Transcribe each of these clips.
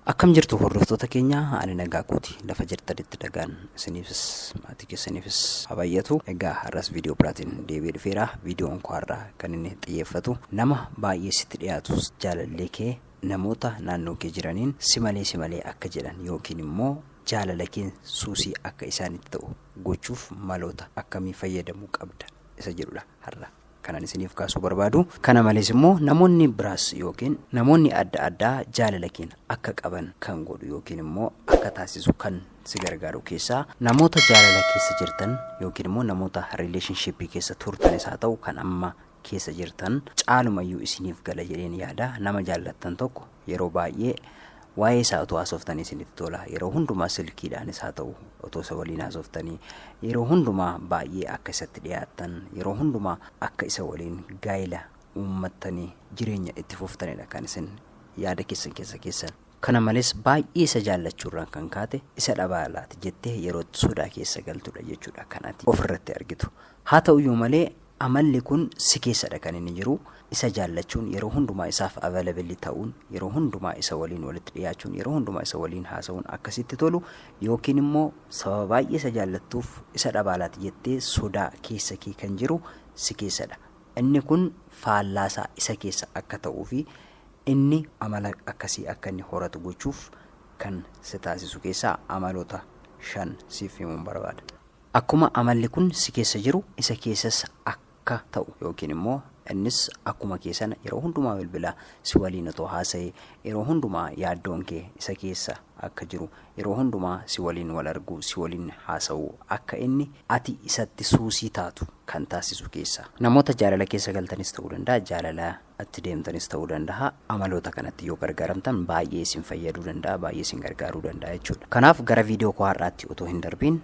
Akkam jirtu hordoftoota keenya? Ani nagaa kooti. Lafa jirtanitti nagaan isiniifis maatii keessaniifis haa baay'atu. Egaa har'as viidiyoo biraatiin deebi'ee dhufeera. Viidiyoon koo har'aa kan inni xiyyeeffatu nama baay'ee sitti dhiyaatu, jaalallee kee, namoota naannoo kee jiraniin si malee si malee akka jedhan yookiin immoo jaalala keen suusii akka isaanitti ta'u gochuuf maloota akkamii fayyadamuu qabda isa jedhudha har'a kanan isiniif kaasuu barbaadu. Kana malees immoo namoonni biraas yookiin namoonni adda addaa jaalala keenya akka qaban kan godhu yookiin immoo akka taasisu kan si gargaaru keessaa, namoota jaalala keessa jirtan yookiin immoo namoota relationshipii keessa turtanis haa ta'u kan amma keessa jirtan, caalumayyuu isiniif gala jedheen yaada. Nama jaallattan tokko yeroo baay'ee waa'ee isaa otoo haasoftanii isinitti tola. Yeroo hundumaa silkiidhaanis haa ta'u otoo isa waliin haasoftanii, yeroo hundumaa baay'ee akka isatti dhiyaattan, yeroo hundumaa akka isa waliin gaa'ila uummattanii jireenya itti fuftanidha kan isin yaada keessan keessa keessan. Kana malees baay'ee isa jaallachuurraan kan kaate isa dhabaa laata jettee yeroo sodaa keessa galtudha jechuudha kan ati ofirratti argitu. Haa ta'uyyuu malee amalli kun si keessadha kan inni jiru. Isa jaallachuun, yeroo hundumaa isaaf available ta'uun, yeroo hundumaa isa waliin walitti dhiyaachuun, yeroo hundumaa isa waliin haasa'uun akkasitti tolu yookiin immoo sababa baay'ee isa jaallattuuf isa dhabaa laata jettee sodaa keessa kee kan jiru si keessadha. Inni kun faallaasaa isa keessa akka ta'uu fi inni amala akkasii akka inni horatu gochuuf kan si taasisu keessaa amaloota 5 siif himuun barbaada. Akkuma amalli kun si keessa jiru isa keessas akka ta'u yookiin immoo innis akkuma kee sana yeroo hundumaa bilbila si waliin otoo haasa'ee, yeroo hundumaa yaaddoon kee isa keessa akka jiru, yeroo hundumaa si waliin wal arguu, si waliin haasa'uu akka inni ati isatti suusii taatu kan taasisu keessaa. Namoota jaalala keessa galtanis ta'uu danda'a, jaalala itti deemtanis ta'uu danda'a. Amaloota kanatti yoo gargaaramtan baay'ee isin fayyaduu danda'a, baay'ee isin gargaaruu danda'a jechuudha. Kanaaf gara viidiyoo koo har'aatti otoo hin darbiin,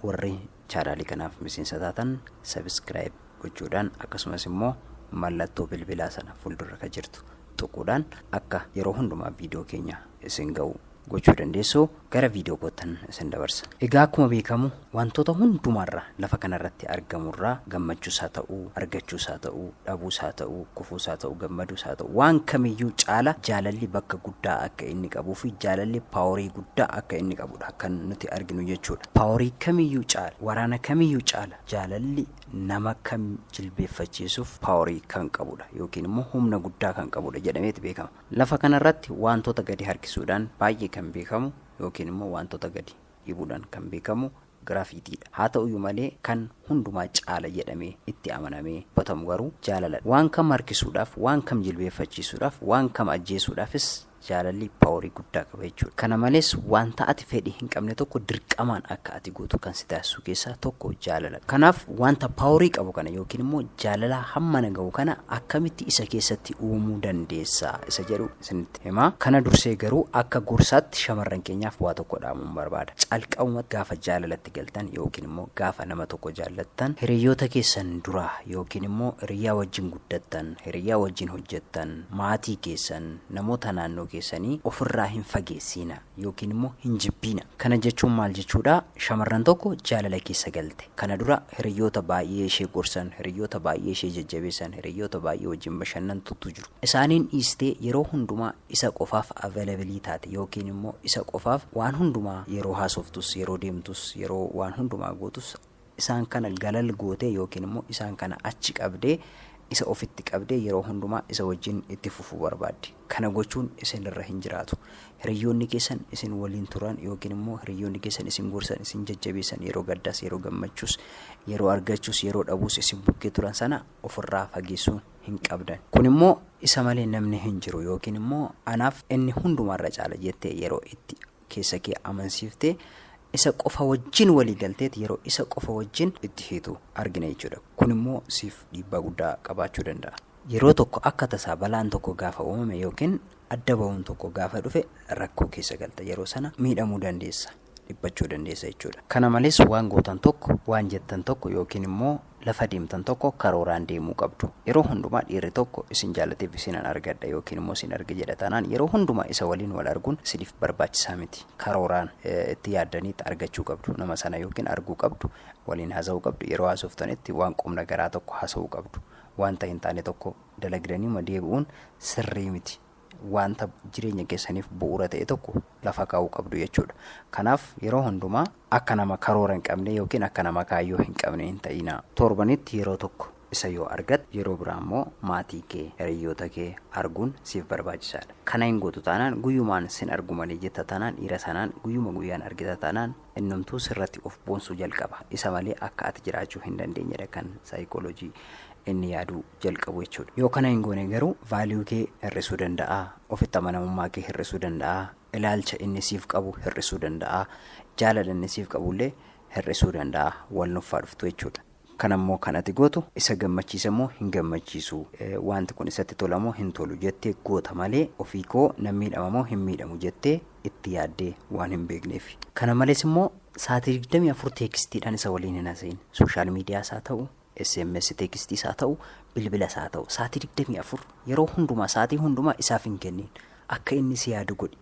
warri chaanaalii kanaaf miseensa taatan subscribe gochuudhaan, akkasumas immoo mallattoo bilbilaa sana fuuldura kan jirtu tuquudhaan akka yeroo hundumaa viidiyoo keenya isin ga'u gochuu dandeessu. Gara viidiyoo koottan isin dabarsa. Egaa akkuma beekamu wantoota hundumaarra lafa kanarratti argamurraa, gammachuus haa ta'uu, argachuus haa ta'uu, dhabuus haa ta'uu, kufuus haa ta'uu, gammaduus haa ta'uu, waan kamiyyuu caala jaalalli bakka guddaa akka inni qabuu fi jaalalli powerii guddaa akka inni qabudha kan nuti arginu jechuudha. Powerii kamiyyuu caala, waraana kamiyyuu caala jaalalli nama kam jilbeeffachiisuuf powerii kan qabudha yookiin immoo humna guddaa kan qabudha jedhameeti beekama. Lafa kanarratti wantoota gadi harkisuudhaan baay'ee kan beekamu yookiin immoo wantoota gadi dhiibuudhaan kan beekamu gravitydha. Haa ta'uyyuu malee kan hundumaa caala jedhamee itti amanamee hubatamu garuu jaalaladha. Waan kam harkisuudhaaf, waan kam jilbeeffachiisuudhaaf, waan kam ajjeesuudhaafis jaalalli powerii guddaa qaba jechuudha. Kana malees wanta ati fedhii hin qabne tokko dirqamaan akka ati gootu kan si taasisu keessaa tokko jaalala. Kanaaf wanta powerii qabu kana yookiin immoo jaalala hammana ga'u kana akkamitti isa keessatti uumuu dandeessa isa jedhu isinitti himaa. Kana dursee garuu akka gorsaatti shamarran keenyaaf waa tokko dhaamuun barbaada. Calqabuma gaafa jaalalatti galtan yookiin immoo gaafa nama tokko jaallattan, hiriyoota keessan duraa yookiin immoo hiriyaa wajjin guddattan, hiriyaa wajjin hojjettan, maatii keessan, namoota naannoo keessanii ofirraa hin fageessiina yookiin immoo hin jibbiina. Kana jechuun maal jechuudha? Shamarran tokko jaalala keessa galte. Kana dura hiriyoota baay'ee ishee gorsan, hiriyoota baay'ee ishee jajjabeessan, hiriyoota baay'ee wajjin bashannantutu jiru. Isaaniin dhiistee yeroo hundumaa isa qofaaf available taate yookiin immoo isa qofaaf waan hundumaa yeroo haasoftus, yeroo deemtus, yeroo waan hundumaa gootus, isaan kana galal gootee yookiin immoo isaan kana achi qabdee, isa ofitti qabdee yeroo hundumaa isa wajjin itti fufuu barbaaddi. Kana gochuun isinirra hin jiraatu. Hiriyoonni keessan isin waliin turan yookiin immoo hiriyoonni keessan isin gorsan, isin jajjabeessan, yeroo gaddaas, yeroo gammachuus, yeroo argachuus, yeroo dhabuus isin bukkee turan sana ofirraa fageessuu hin qabdan. Kun immoo isa malee namni hin jiru yookiin immoo anaaf inni hundumaarra caala jettee yeroo itti keessa kee amansiiftee isa qofa wajjin walii galteet yeroo isa qofa wajjin itti hiitu argina jechuudha. Kun immoo siif dhiibbaa guddaa qabaachuu danda'a. Yeroo tokko akka tasaa balaan tokko gaafa uumame yookiin adda bahuun tokko gaafa dhufe rakkoo keessa galta. Yeroo sana miidhamuu dandeessa. Dhiphachuu dandeessa jechuudha. Kana malees waan gootan tokko, waan jettan tokko yookiin immoo lafa deemtan tokko karooraan deemuu qabdu. Yeroo hundumaa dhiirri tokko isin jaallateef isinan argadha yookiin immoo isin arga jedha taanaan, yeroo hundumaa isa waliin wal arguun isiniif barbaachisaa miti. Karooraan itti yaaddaniitti argachuu qabdu nama sana yookiin arguu qabdu, waliin haasa'uu qabdu. Yeroo haasoftanitti waan qubna garaa tokko haasa'uu qabdu. Wanta hin taane tokko dalagdanii deebi'uun sirrii miti. Wanta jireenya keessaniif bu'uura ta'e tokko lafa kaa'uu qabdu jechuudha. Kanaaf yeroo hundumaa akka nama karoora hin qabne yookiin akka nama kaayyoo hin qabne hin ta'inaa. Torbanitti yeroo tokko isa yoo argatte, yeroo biraa immoo maatii kee, hiriyoota kee arguun siif barbaachisaadha. Kana hin gootu taanaan, guyyumaan sin argu malee jetta taanaan, dhiira sanaan guyyuma guyyaan argita taanaan, innumtuu sirratti of boonsuu jalqaba. Isa malee akka ati jiraachuu hin dandeenyedha kan saayikooloojii inni yaaduu jalqabu jechuudha. Yoo kana hin goone garuu value kee hir'isuu danda'a, ofitti amanamummaa kee hir'isuu danda'a, ilaalcha inni siif qabu hir'isuu danda'a, jaalala inni siif qabullee hir'isuu danda'a, wal nuffaa dhuftu jechuudha. Kanammoo kan ati gootu isa gammachiisa moo hin gammachiisu, wanti kun isatti tola moo hin tolu jettee goota malee ofii koo nan miidhama moo hin miidhamu jettee itti yaaddee waan hin beekneef. Kana malees immoo sa'aatii 24 textiidhaan isa waliin hin haasa'in. Social mediaas haa ta'u, SMS textiis haa ta'u, bilbilas haa ta'u, sa'aatii 24 yeroo hundumaa, sa'aatii hundumaa isaaf hin kennin. Akka inni si yaadu godhi.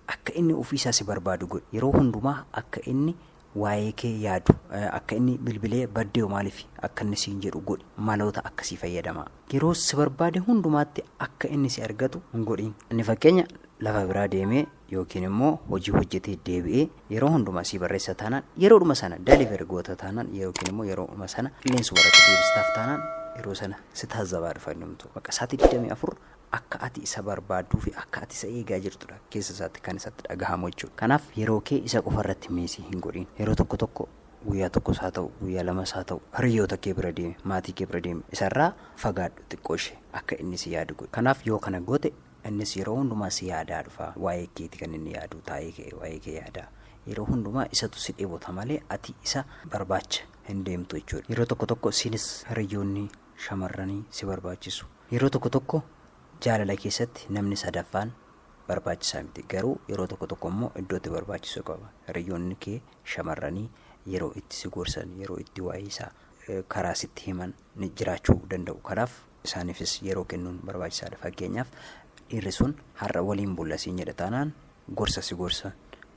Akka inni ofiisaa si barbaadu godhi. Yeroo hundumaa akka inni waa'ee kee yaadu, akka inni bilbilee baddee maaliif akka inni siin jedhu godhi. Maloota akkasii fayyadamaa. Yeroo si barbaade hundumaatti akka inni si argatu hin godhin. Inni fakkeenya lafa biraa deemee yookiin immoo hojii hojjetee deebi'ee yeroo hundumaa si barreessa taanaan, yeroodhuma sana deliver goota taanaan, yookiin immoo yeroodhuma sana qilleensuma irratti deebistaaf taanaan, yeroo sana si taazabaa dhufa innumtu. Bakka sa'aatii 24 akka ati isa barbaadduu fi akka ati isa eegaa jirtudha keessa isaatti kan isatti dhagahamu jechuudha. Kanaaf yeroo kee isa qofa irratti miss hin godhin. Yeroo tokko tokko, guyyaa tokkos haa ta'u, guyyaa lamas haa ta'u, hiriyoota kee bira deemi, maatii kee bira deemi, isarraa fagaadhu xiqqoo ishee, akka inni si yaadu godhi. Kanaaf yoo kana goote innis yeroo hundumaa si yaadaa dhufa. Waa'ee keeti kan inni yaadu, taa'ee kee waa'ee kee yaadaa. Yeroo hundumaa isatu si dheebota malee ati isa barbaacha hin deemtu jechuudha. Yeroo tokko tokko isinis hiriyoonni shamarranii si barbaachisu. Yeroo tokko tokko jaalala keessatti namni sadaffaan barbaachisaa miti. Garuu yeroo tokko tokko immoo iddootti barbaachisuu qaba. Hiriyoonni kee shamarranii yeroo itti si gorsan, yeroo itti waa'ee isaa karaa sitti himan ni jiraachuu danda'u. Kanaaf isaaniifis yeroo kennuun barbaachisaadha. Fakkeenyaaf dhiirri sun har'a waliin bulla siin jedha taanaan, gorsa si gorsan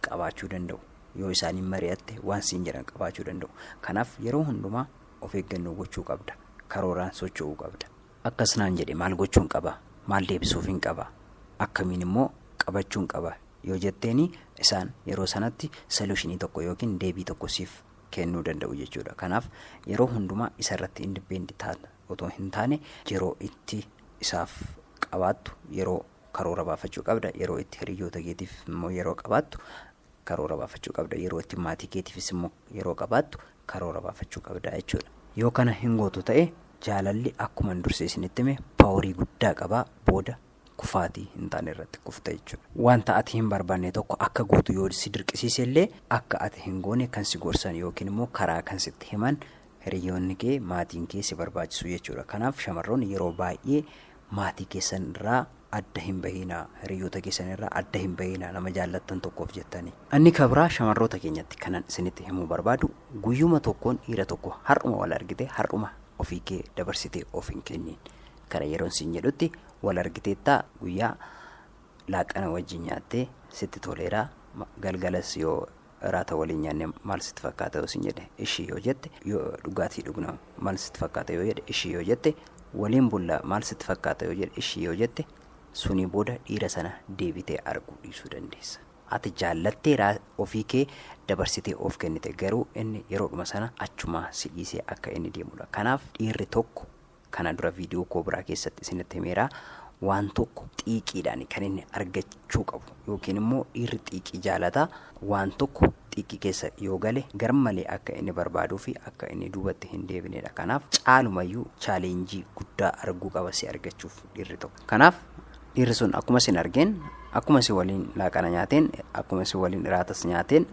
qabaachuu danda'u. Yoo isaaniin mari'atte waan siin jedhan qabaachuu danda'u. Kanaaf yeroo hundumaa of eeggannoo gochuu qabda. Karooraan socho'uu qabda. Akkas naan jedhe, maal gochuun qaba? Maal deebisuuf hin qaba? Akkamiin immoo qabachuun qaba? Yoo jetteeni, isaan yeroo sanatti solutionii tokko yookiin deebii tokko siif kennuu danda'u jechuudha. Kanaaf yeroo hundumaa isarratti independent taata otoo hin taane, yeroo itti isaaf qabaattu yeroo karoora baafachuu qabda. Yeroo itti hiriyoota keetiif immoo yeroo qabaattu karoora baafachuu qabda. Yeroo itti maatii keetiifis immoo yeroo qabaattu karoora baafachuu qabda jechuudha. Yoo kana hin gootu ta'e, jaalalli akkuma dursee isinitti hime powerii guddaa qabaa, booda kufaatii hin taane irratti kufta jechuudha. Wanta ati hin barbaanne tokko akka gootu yoo si dirqisiise illee, akka ati hin goone kan si gorsan yookiin immoo karaa kan sitti himan hiriyoonni kee, maatiin kee si barbaachisu jechuudha. Kanaaf shamarroonni yeroo baay'ee maatii keessan irraa adda hin bahinaa, hiriyoota keessan irraa adda hin bahinaa nama jaallattan tokkoof jettanii. Inni kabraa shamarroota keenyatti kanan isinitti himuu barbaadu, guyyuma tokkoon dhiira tokko har'uma wal argite har'uma ofii kee dabarsitee of hin kennin. Kana yeroon siin jedhutti, wal argiteettaa, guyyaa laaqana wajjin nyaattee sitti toleeraa, galgalas yoo raata waliin nyaanne maal sitti fakkaata yoo siin jedhe, ishii yoo jette, yoo dhugaatii dhugna maal sitti fakkaata yoo jedhe, ishii yoo jette, waliin bulla maal sitti fakkaata yoo jedhe, ishii yoo jette, sunii booda dhiira sana deebitee arguu dhiisuu dandeessa. Ati jaallatteeraa ofii kee dabarsitee of kennite, garuu inni yeroodhuma sana achumaa si dhiisee akka inni deemudha. Kanaaf dhiirri tokko, kana dura viidiyoo koo biraa keessatti isinitti himeera, waan tokko xiiqiidhaan kan inni argachuu qabu yookiin immoo dhiirri xiiqii jaalataa, waan tokko xiiqii keessa yoo gale garmalee akka inni barbaaduu fi akka inni duubatti hin deebinedha. Kanaaf caalumayyuu challenge guddaa arguu qaba si argachuuf dhiirri tokko. Kanaaf dhiirri sun akkuma isin argeen, akkuma isin waliin laaqana nyaateen, akkuma isin waliin iraatas nyaateen,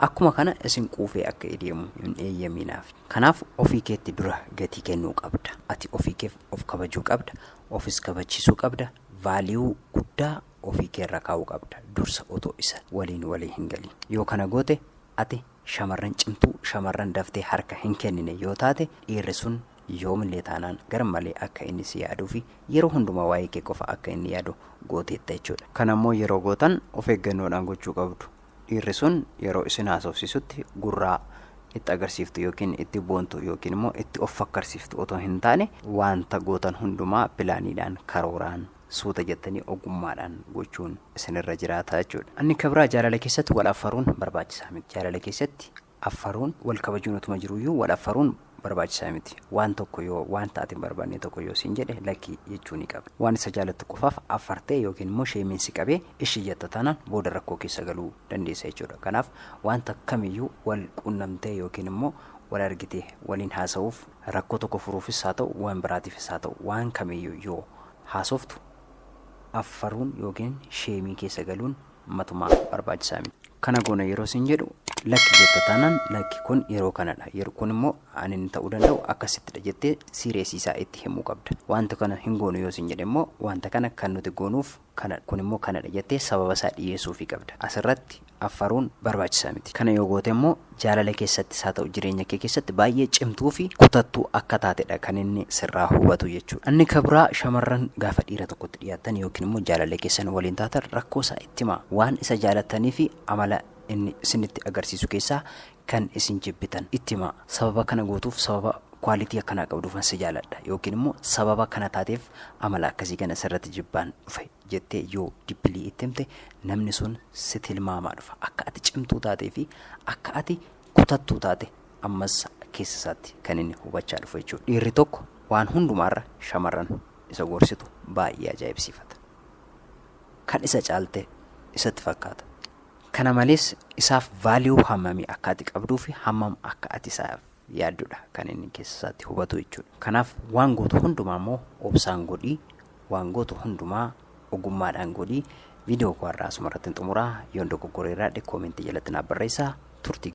akkuma kana isin quufee akka deemu hin eeyyaminaaf. Kanaaf ofii keetti dura gatii kennuu qabda. Ati ofii keef of kabajuu qabda. Ofis kabachiisuu qabda. Value guddaa ofii keerra kaa'uu qabda. Dursa otoo isa waliin walii hin galin. Yoo kana goote, ati shamarran cimtuu, shamarran daftee harka hin kennine yoo taate, dhiirri sun yoomillee taanaan garmalee akka inni si yaaduu fi yeroo hundumaa waa'ee kee qofa akka inni yaadu gooteetta jechuudha. Kanammoo yeroo gootan of eeggannoodhaan gochuu qabdu. Dhiirri sun yeroo isin haasofsiisutti gurraa itti agarsiiftu yookiin itti boontu yookiin immoo itti of fakkarsiiftu otoo hin taane, wanta gootan hundumaa planiidhaan, karooraan Suuta jettanii ogummaadhaan gochuun isinirra jiraata jechuudha. Inni kan biraa, jaalala keessatti wal affaruun barbaachisaa miti. Jaalala keessatti affaruun, wal kabajuun utuma jiruyyuu wal affaruun barbaachisaa miti. Waan tokko yoo, waan taate hin barbaanne tokko yoo siin jedhe, lakkii jechuu ni qabda. Waan isa jaalattu qofaaf affartee yookiin immoo sheemiin si qabee ishii jetta taanaan, booda rakkoo keessa galuu dandeessa jechuudha. Kanaaf wanta kamiyyuu wal quunnamtee yookiin immoo wal argitee waliin haasa'uuf, rakkoo tokko furuufis haa ta'u, waan biraatiifis haa ta'u, waan kamiyyuu yoo haasoftu affaruun yookiin sheemii keessa galuun matumaa barbaachisaa miti. Kana goona yeroo siin jedhu lakki jetta taanaan, lakki, kun yeroo kanadha. Yeroo kun immoo ani inni ta'uu danda'u akkasittidha jettee siireesiisaa itti himuu qabda. Wanta kana hin goonu yoo siin jedhe immoo, wanta kana kan nuti goonuuf kana, kun immoo kanadha jettee sababa isaa dhiyeessuufii qabda. Asirratti affaruun barbaachisaa miti. Kana yoo goote immoo jaalala keessattis haa ta'u jireenya kee keessatti baay'ee cimtuu fi kutattuu akka taatedha kan inni sirraa hubatu jechuudha. Inni kan biraa, shamarran gaafa dhiira tokkotti dhiyaatan yookiin immoo jaalala keessan waliin taatan, rakkoo isaa itti himaa. Waan isa jaalatanii fi amala inni isinitti agarsiisu keessaa kan isin jibbitan itti himaa. Sababa kana gootuuf, sababa quality akkanaa qabduufan si jaaladha yookiin immoo sababa kana taateef amala akkasii kana sirratti jibbaan dhufe jettee yoo deeply itti himte, namni sun si tilmaamaa dhufa. Akka ati cimtuu taatee fi akka ati kutattuu taate ammas keessa isaatti kan inni hubachaa dhufu jechuudha. Dhiirri tokko waan hundumaarra shamarran isa gorsitu baay'ee ajaa'ibsiifata. Kan isa caalte isatti fakkaata. Kana malees isaaf value hammamii akka ati qabduu fi hammam akka ati isaaf yaaddudha kan inni keessa isaatti hubatu jechuudha. Kanaaf waan gootu hundumaa immoo obsaan godhii, waan gootu hundumaa ogummaadhaan godhii. Viidiyoo koo har'aa asuma irratti xumuraa. Yoon dogoggoreeraadhe comment jalatti naaf barreessaa. Turtii.